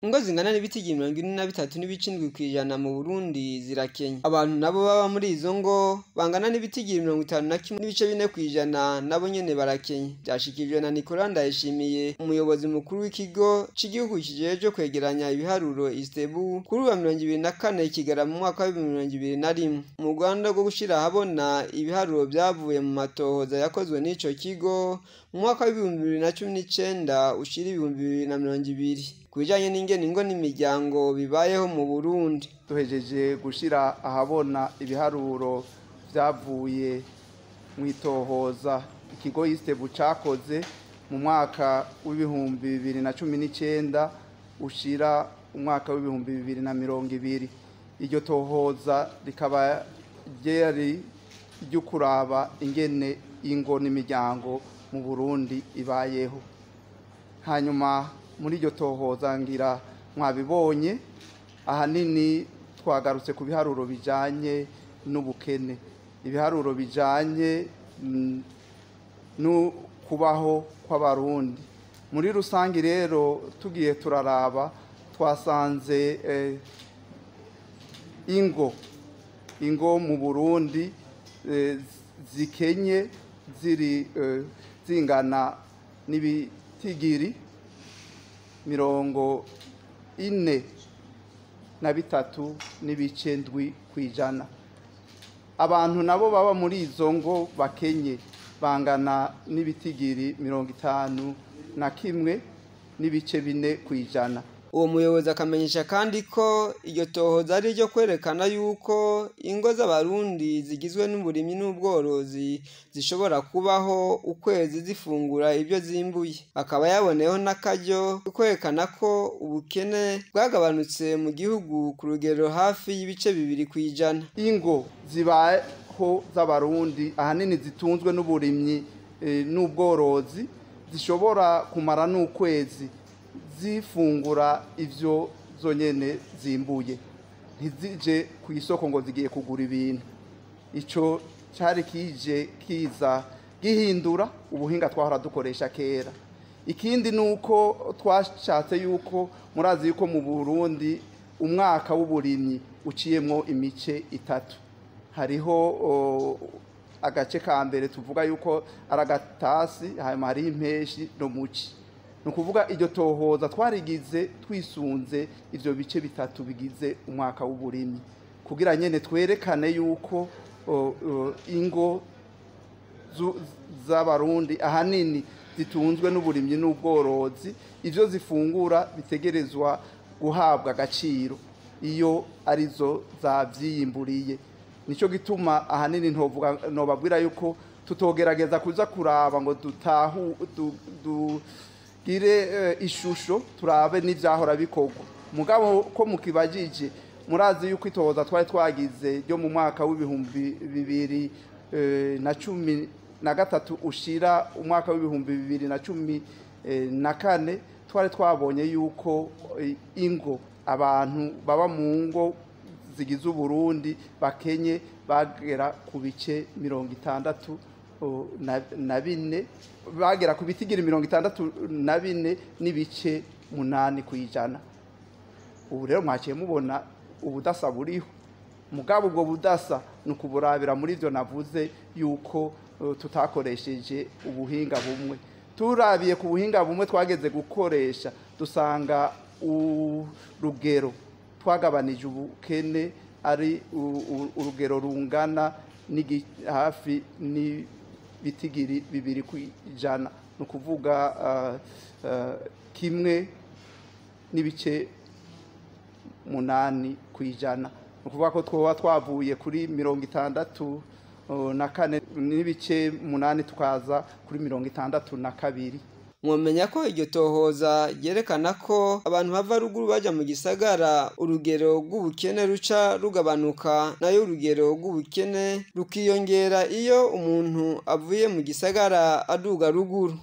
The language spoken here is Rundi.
Ingo zingana n'ibitigi 43.7% mu Burundi zirakenye. Abantu nabo baba muri izo ngo bangana n'ibitigi 51.4% nabo nyene barakenye. Vyashikirijwe na Nicolas Ndayishimiye, umuyobozi mukuru w'ikigo c'igihugu kijejwe kwegeranya ibiharuro ISTEEBU, kuri uwa 24 Kigarama mu mwaka wa 2021. Mu ruganda rwo gushira ahabona ibiharuro vyavuye mu matohoza yakozwe n'ico kigo mu mwaka wa 2019 ushira 2020 ku bijanye n'ingene ingo n'imiryango bibayeho mu Burundi. Duhejeje gushira ahabona ibiharuro vyavuye mw'itohoza ikigo ISTEEBU cakoze mu mwaka wa 2019 ushira umwaka wa 2020. Iryo tohoza rikaba ryari ryo kuraba ingene ingo n'imiryango mu Burundi ibayeho. Hanyuma muri iryo tohoza, ngira mwabibonye, ahanini twagarutse ku biharuro bijanye n'ubukene, ibiharuro bijanye no kubaho kw'Abarundi muri rusange. Rero tugiye turaraba, twasanze ingo mu Burundi zikenye ziri zingana n'ibitigiri 43.7%. Abantu nabo baba muri izo ngo bakenye bangana n'ibitigiri 51.4%. Uwo muyobozi akamenyesha kandi ko iryo tohoza ari iryo kwerekana yuko ingo z'Abarundi zigizwe n'uburimyi n'ubworozi zishobora kubaho ukwezi zifungura ibyo zimbuye. Akaba yaboneyeho n'akaryo ko kwerekana ko ubukene bwagabanutse mu gihugu ku rugero hafi y'ibice 2%. Ingo zibaho z'Abarundi ahanini zitunzwe n'uburimyi n'ubworozi zishobora kumara n'ukwezi zifungura ivyo zonyene zimbuye, ntizije ku isoko ngo zigiye kugura ibintu. Ico cari kije kiza gihindura ubuhinga twahora dukoresha kera. Ikindi nuko twashatse yuko, murazi yuko mu Burundi umwaka w'uburimyi uciyemwo imice itatu. Hariho agace ka mbere tuvuga yuko ari agatasi, hanyuma hariho impeshi no muci. Ni ukuvuga iryo tohoza twarigize twisunze ivyo bice bitatu bigize umwaka w'uburimyi, kugira nyene twerekane yuko ingo z'Abarundi ahanini zitunzwe n'uburimyi n'ubworozi, ivyo zifungura bitegerezwa guhabwa agaciro iyo arizo zavyiyimburiye. Nico gituma ahanini ntovuga, nobabwira yuko tutogerageza kuza kuraba ngo dutahu dugire ishusho, turabe n'ivyahora bikorwa. Mugabo ko mukibajije, murazi yuko itohoza twari twagize ryo mu mwaka wa 2013 ushira umwaka wa 2014, twari twabonye yuko ingo, abantu baba mu ngo zigize Uburundi bakenye bagera ku bice 64, bagera ku bitigiri 64.8%. Ubu rero mwaciye mubona ubudasa buriho. Mugabo ubwo budasa ni ukuburabira muri ivyo navuze yuko tutakoresheje ubuhinga bumwe. Turabiye ku buhinga bumwe twageze gukoresha, dusanga urugero twagabanije ubukene ari urugero rungana hafi n'ibitigiri 2%, ni ukuvuga 1.8%. Ni ukuvuga ko twoba twavuye kuri 64.8 tukaza kuri 62. Mwomenya ko iryo tohoza ryerekana ko abantu bava ruguru baja mu gisagara urugero rw'ubukene ruca rugabanuka, nayo urugero rw'ubukene rukiyongera iyo umuntu avuye mu gisagara aduga ruguru.